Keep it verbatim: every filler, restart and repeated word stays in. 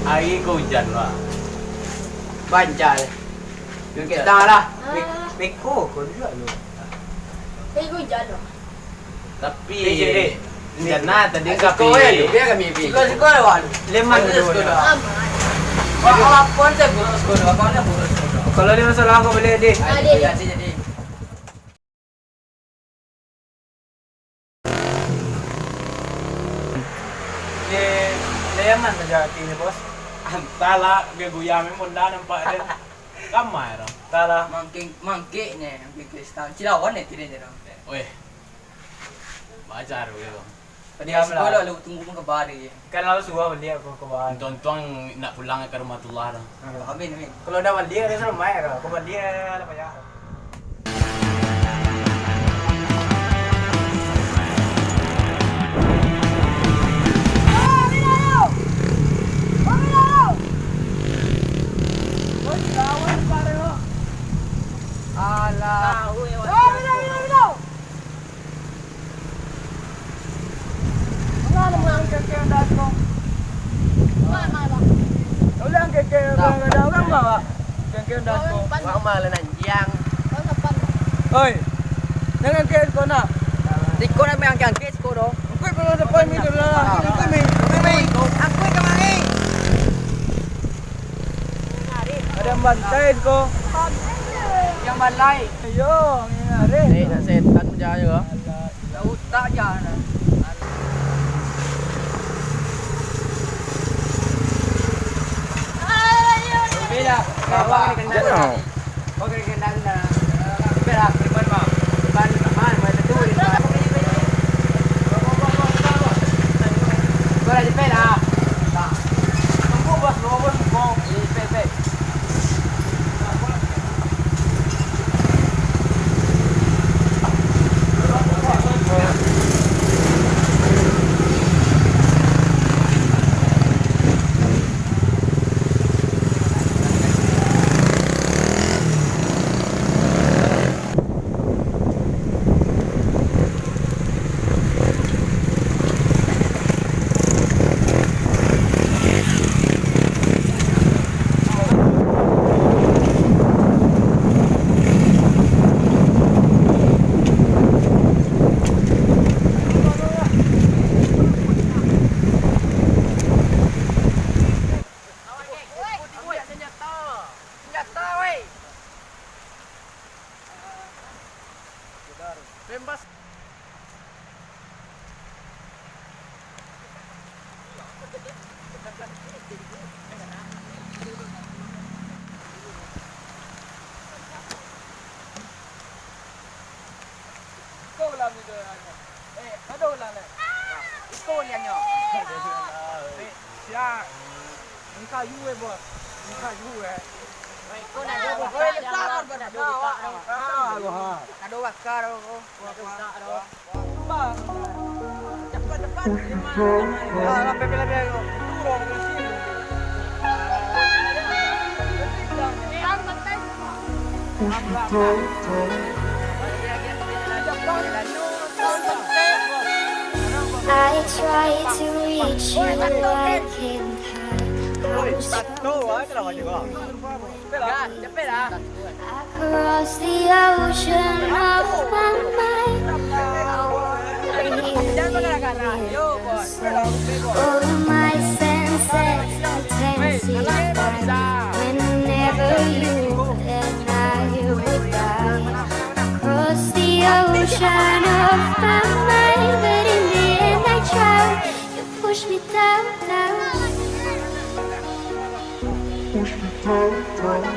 Ari ko ujan, Pak. Banjir. Kita lah. Beko ko juga lu. Ari ko ujan, Pak. Tapi, eh, dek, dek. Ujan nah, tadi. Siko, eh, biar kami pi. Siko, siko, Wan. Leman dulu, siko, dah. Aman. Wah, apo se buruk siko, dah? Apo se buruk siko, dah? Kalau dia masalah, aku boleh, dek. Ah, dek. Jadi, jadi. Ye, leman saja hati ni, Bos. Antahlah, dia goyang memang dah nampak dia. Ramai orang. Antahlah. Mangkik, mangkiknya, mangkik kristal. Cilawan ya, tidak je orang. Weh. Bajar, weh, Bang. Diam lah. Sekolah lu tunggu pun kabar dia. Kan lalu suruh balik aku ke bawah. Untung-untung nak pulang ke rumah Tullah dah. Amin, amin. Kalau dah balik, dia suruh main dah. Aku balik, dah payah. Alah. Ulang keke, ulang keke, ulang keke, ulang keke, ulang keke, ulang keke. Mak malah nanjiang. Oi, jangan ke siko nak. Siko nak main angke-angke siko doh. Angkut pun depan mi tu lah. Angkut mi, angkut mi. Angkut kamari. Ada yang bantai siko. Yang balai. Iyo, yang arif. Eh, nak setan percaya. Alah. Lah utak ja nah. Beda. Jangan. Kau kena kendali dah. Beda, depan, Bang. Depan, depan, depan, depan. Kau dah jepit dah. Tunggu, Bos, bawa, Bos. Kau jepit, jepit. Bembas. Iko ulang video nyo. Eh, ado ulang lai. Iko ulang nyo. Eh, siap. Ini kayu, eh, Bos. Ini kayu, eh. Iko nak ado bakar, ado bakar, ado bakar. Ah, ado bakar. I try to reach you, I can't hide. I was Gas, capek lah. Across the ocean of my mind, I hear Jangan bergerak-gerak. Yo, bos. All of my senses are tense. Weh, tenang, bos. Whenever you and I, you and I cross the ocean of my mind, but in the end I try. You push me down, down. Push me down, down.